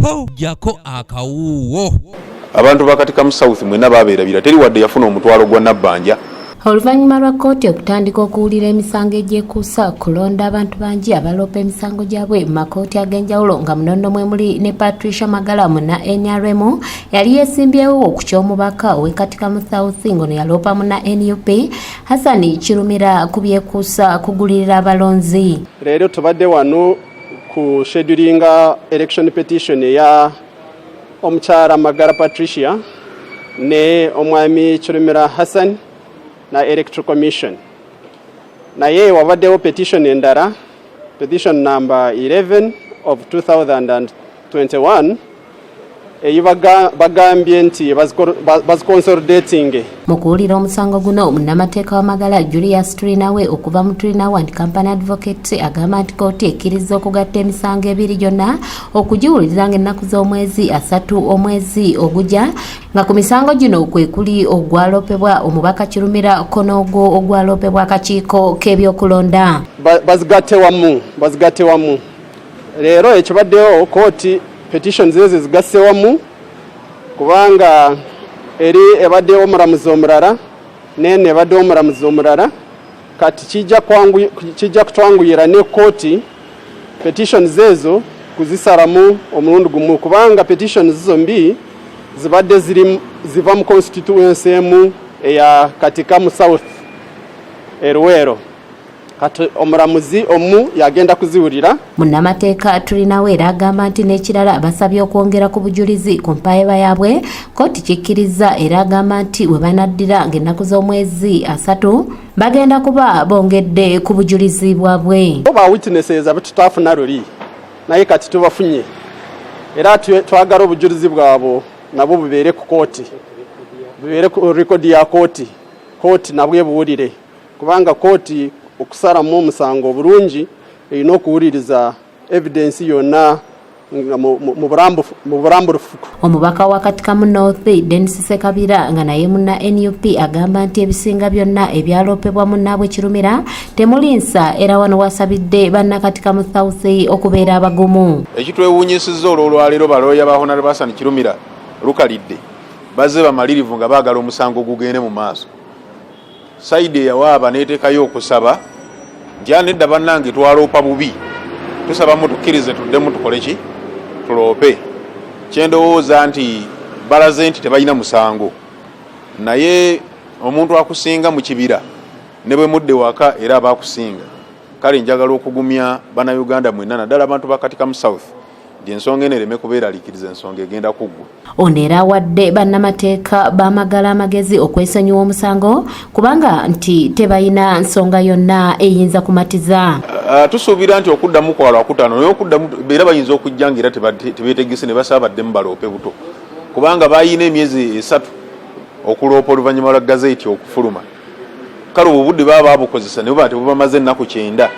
Ho, jjako akawuuwo. Abantu ba Katikamu South mwenna babeerabira, teri wadde yafuna omutwalo gwa Nabbanja. Oluvannyuma lwa kkooti okutandika okuwulira emisango egyekuusa ku kulonda, abantu bangi abaloopa emisango gyabwe mu makooti ag'enjawulo, nga muno nno mwe muli ne Patricia Magala, munna NRM yali yeesimbyewo ku ky'omubaka ow'e Katikamu South, ng'ono yaloopa munna NUP Hassan Kirumira ku byekuusa kugulirira abalonzi. Leero tubadde wano ku schedulinga election petition eya omukyala Magara Patricia ne omwami Kirumira Hassan na Electoral Commission. Naye wabaddewo petition endala, petition number 11 of 2021, eyi bagambye nti baziconsolidating. Mu kuwulira omusango guno, munnamateeka wa Magala Julius Turinawe okuva mu Turinawe and Company Advocate agamba nti kkooti ekkiriza okugatta emisango ebiri gyonna okugiwuliriza ng'ennaku z'omwezi 30 omwezi ogujja, nga ku misango gino kwe kuli ogwalopebwa omubaka Kirumira ko n'ogwo ogwalopebwa akakiiko k'ebyokulonda. Bazigatte wamu, bazigatte wamu. Leero ekibaddewo, kooti petitions ezo zigasse wamu kubanga eri ebaddewo omulamuzi omulala, nene ebaddewo omulamuzi omulala. Kati kijja kutwanguyira ne kooti petitions ezo kuzisalamu omulundi gumu, kubanga petitions zombi zibadde ziri ziva mu constituency emu eya Katikamu South e Luweero. Kati omulamuzi omu yagenda kuziwulira. Munnamateeka Tulinawe era agamba nti n'ekirala, basabye okwongera ku bujulizi ku mpaayeba yaabwe. Kooti kikkiriza era agamba nti we banaddira ng'ennaku z'omwezi 30 bagenda kuba bongedde ku bujulizi bwabwe. Ba witnesses abetutafuna luli, naye kati tubafunye, era twagala obujulizi bwabo nabwo bubeere ku kooti, bubeere ku rekodi ya kooti, kooti nabwo ebuwulire, kubanga kooti okusalamu omusango obulungi erina okuwuliriza evidence yonna nga mu bulambulufu. Omubaka wa Katikamu North Denis Sekabira, nga naye munna NUP, agamba nti ebisinga byonna ebyaloopebwa munnaabwe Kirumira temuli nsa, era wano wasabidde bannakatikamu South okubeera abagumu. Ekitwewuunyisizza olw'olwaleero, balooya ba Honorable Hassan Kirumira lukalidde bazze bamalirivu nga baagala omusango gugende mu maaso. Side eyawaaba neteekayo okusaba nti anedda, bannange, twaloopa bubi, tusaba mutukkirize tuddemu tukole ki, tuloope. Kyendowooza nti balaze nti tebalina musango, naye omuntu akusinga mu kibira ne bwe mudde waka era aba akusinga. Kale njagala okugumya Bannayuganda mwenna, naddala abantu ba Katikamu South, nti ensonga eno ereme kubeeraliikiriza, ensonga egenda kuggwa. Ono era awadde bannamateeka b'Amagala amagezi okwesonyiwa omusango, kubanga nti tebalina nsonga yonna eyinza kumatiza. Tusuubira nti okuddamu kwa Lwakutaano, naye okuddamu era bayinza okujja nga era tebeetegese ne basaba baddemu baloope buto, kubanga bayina emyezi 3 okuloopa oluvannyuma lwa gazeti okufuluma. Kale obwo obudde baba babukozesa ne buba tebubamaze ennaku 90.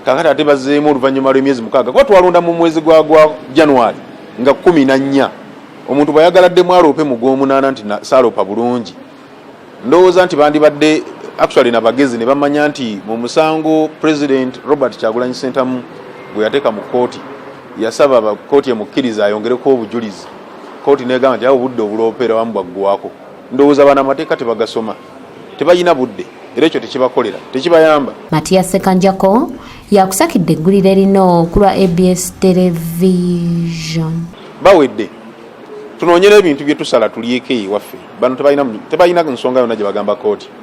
Kakati ate bazzeemu oluvannyuma lw'emyezi 6, kuba twalonda mu mwezi gwa January nga 14. Omuntu bw'ayagala ddemu aloope mu gw'omunaana nti saaloopa bulungi, ndowooza nti bandibadde actually nabagezi ne bamanya nti mu musango President Robert Kyagulanyi Sentamu gwe yateeka mu kooti, yasaba kooti emukkiriza ayongereko obujulizi. Kooti negamba nti awo obudde obuloopera wamu bwaggwako. Ndowooza bano amateeka tebagasoma, tebalina budde, era ekyo tekibakolera, tekibayamba. Matiya Sekanjako yakusakidde eggulire lino ku lwa ABS Television. Bawedde, tunoonye n'ebintu bye tusala tulyeko ewaffe. Bano tebalina nsonga yonna gye bagamba kooti.